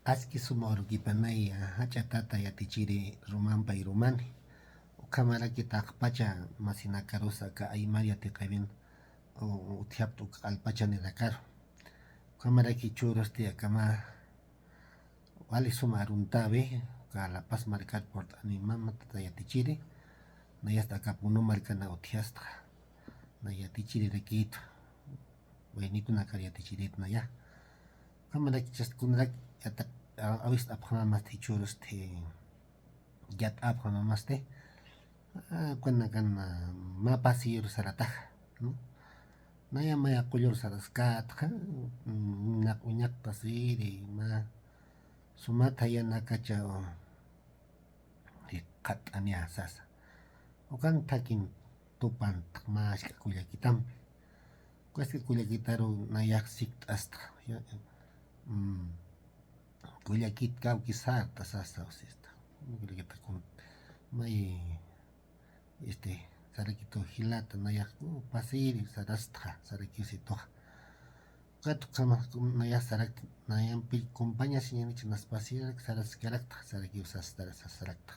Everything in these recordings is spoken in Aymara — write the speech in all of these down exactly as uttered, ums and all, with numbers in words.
Aski suma urukipanaya, jach'a tata yatichiri rumampay rumani. Ukhamaraki taqpacha masinakarusa aka aymar yatiqawin u-, utjapta uka q'alpachanirakaru. Ukhamaraki churusti akama wali suma aruntawi, uka La Paz markar purt'ani mama tata yatichiri. Nayasta aka Puno markana utjastxa. Na yatichirirakitu. Waynikunakar yatichirit naya. Ukhamaraki chaskunarak yataq, a-, awist apxamamasti churusti, yat apxamamasti. A, kunakan, a, mä pasiyur saratax, ¿no? Naya maya qullur saraskatxa, mm, naq uñaq pasiri, mä sumat jayanakacha, o, jikxat'aniya sasa. Ukan thakin tupantx mä ask'a kullakitampi. Ukaski kullakitaru nayax sikt'astxa, ya, mm, kullakit kawki sarta sasa, o sea, esta, kullakita kun, may, este, sarakitu jilata nayax, uh, pasiri sarastxa, sarakiw situxa. Ukat ukhama nayax sarakta, nayampi compañasiñanicha nas pasirarak saraskarakta, sarakiw sastara, sasarakta.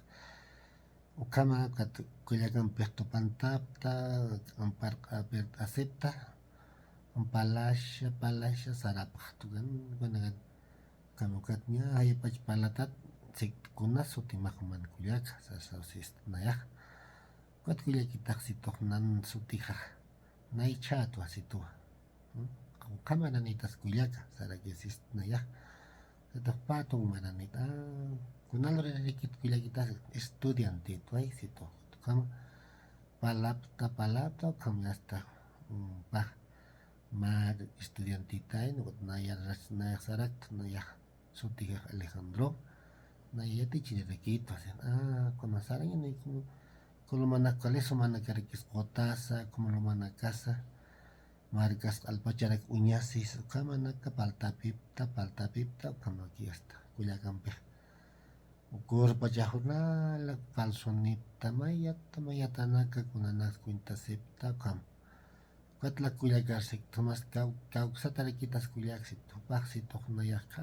Ukhama ukat kullakampix tupantapta, amparq'apirt'asipta, palasha, palasha sarapxta, ukan, ukanakan, ukhama ukat ña jayapach palatat, sikt kuna sutimax man kullaka, sasa, sista nayax. Ukat kullakitax situx nan sutixa, naychätwa situwa. ¿Mm? Ukhama maranitas kullaka, saraki sista nayax. Situx patun maranit, a, kunalurirakitu kullakitas estudiantetway situ. Ukhama palapta, palapta, ukhama yasta, mm, pax, mä estudiantitay, naya, nayax sarakta, nayax sutixax Alejandro, naya yatichirirakitu, a, ukhama sarañani, como, como lumanakali sumanakarakis qutasa, como lumanakasa, markas q'alpacharak uñasis, ukhamanaka paltapipta, paltapipta, ukhamaki asta, kullakampix. Ukurpacha junala, falsonipta, mayata, mayatanaka, kunanak cuentasipta, ukham. Ukatla kullakar sikt'amas kaw-, kawksatarakitas kullak situ, jupax situx nayaxa.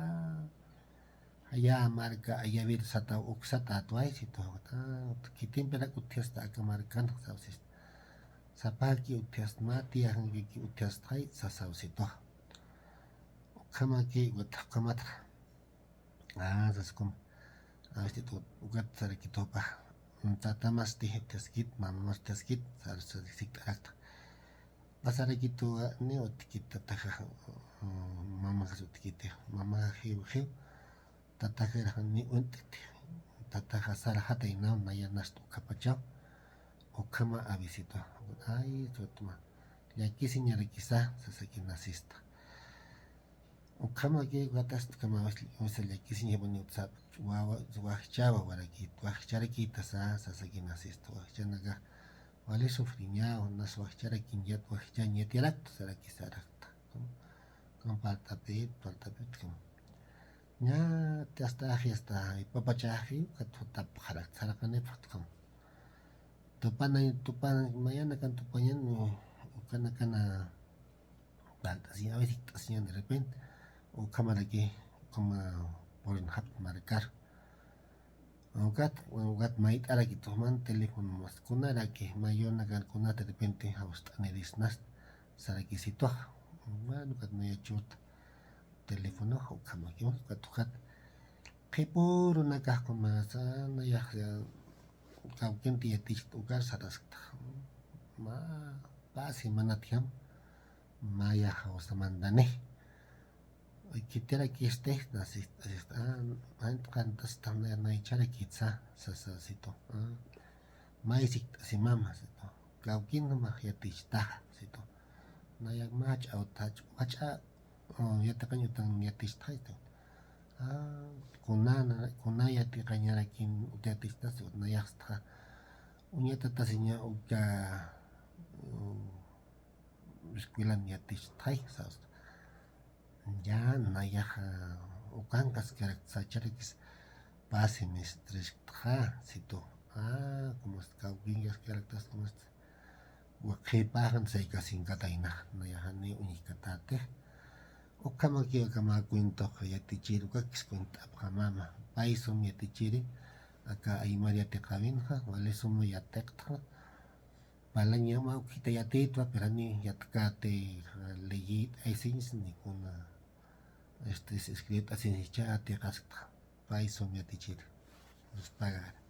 Jaya marka ayawir sataw uksatätway situ, a, khitimpirak utjasta aka markan, sawsista. Sapaki utjasta, mä tiyaxankiki utjastxay, sasaw situ. Ukhamaki, ukat ukhamatxa. A, saskum. A, este, ukat sarakitu jupax. Tatamasti utjaskit, mamamasti utjaskit, sar, sar, sikt'arakta. Pasarakitu, a, ni utjkit tataxa, mm, mamaxas utjkiti, mamaxa jiw, jiw. Tataxirax ni uñt'iti. Tataxa sarxataynaw, naya nasta ukhapachaw. Ukhama avisito. Ay, sutma. Llakisiñarakisa, sasaki nasista. Ukhamaki ukatasti ukhama wis-, wisa llakisiña, bueno, sa-, wawa, wajcha wawarakit, wajcharakitasa, sasaki nasista, wajchanaka, wali sufriñaw, nas wajcharakiñat, wajchañat yarakta, saraki sarakta. Ukham paltapit, paltapit, ukham. Ña, hasta, hasta, papachaxi, ukat jutapxarakta, saraqanipxta, ukham. Tupana, tupana, mayanakan tupañan, ukanakana, palt'asiña, a veces sikt'asiñan de repente, ukhamaraki, ukhama purinxapta markar. Ukat, ukat mayt'arakitux man teléfono mas kunaraki, mayunakan kunata de repente jawst'anirisnasta, sarakisituxa. Bueno, ukat naya churta teléfonox, ukhamaki, ukat, ukat, qhipürunakax kunasa, nayax, ya, kawkinti yatichkta ukar saraskta. Mä, pä semanatjam, maya jawsamantani. Khitirakistix, nasist, asist, a, ant, qantastam, na, naycharakitsa, sasa, situ, a, may sikt'asi mama, situ. Kawkin max yatichtaxa, situ. Nayax mä jach'a, jach'a, jach'a, o, yatiqañ utan yatichtxaytu. A, kuna, kuna yatiqañarakin uta yatichtasi, nayaxstxa. Uñatatasiña uka, mm, escuelan yatichtxay, sawsta. Ya, nayaxa, ukankaskarak sacharakis pä semestrestxa, situ. A, como kawkinkaskaraktas, como este, wa qhipaxan saykasinkataynax, nayaxani uñjkatätix. Ukhamaki aka mä cuentox yatichiri, ukakis cuent'apxamama. Pay sum yatichiri, aka aymar yatiqäwinxa, wali sum yatiqtxa. Palañama ukhita yatitwa, pero jani yatkäti, leyit aysiñs ni kuna, este, escribit aysiñs jichha yatiqasktxa. Pay sum yatichiri. Nos pagara.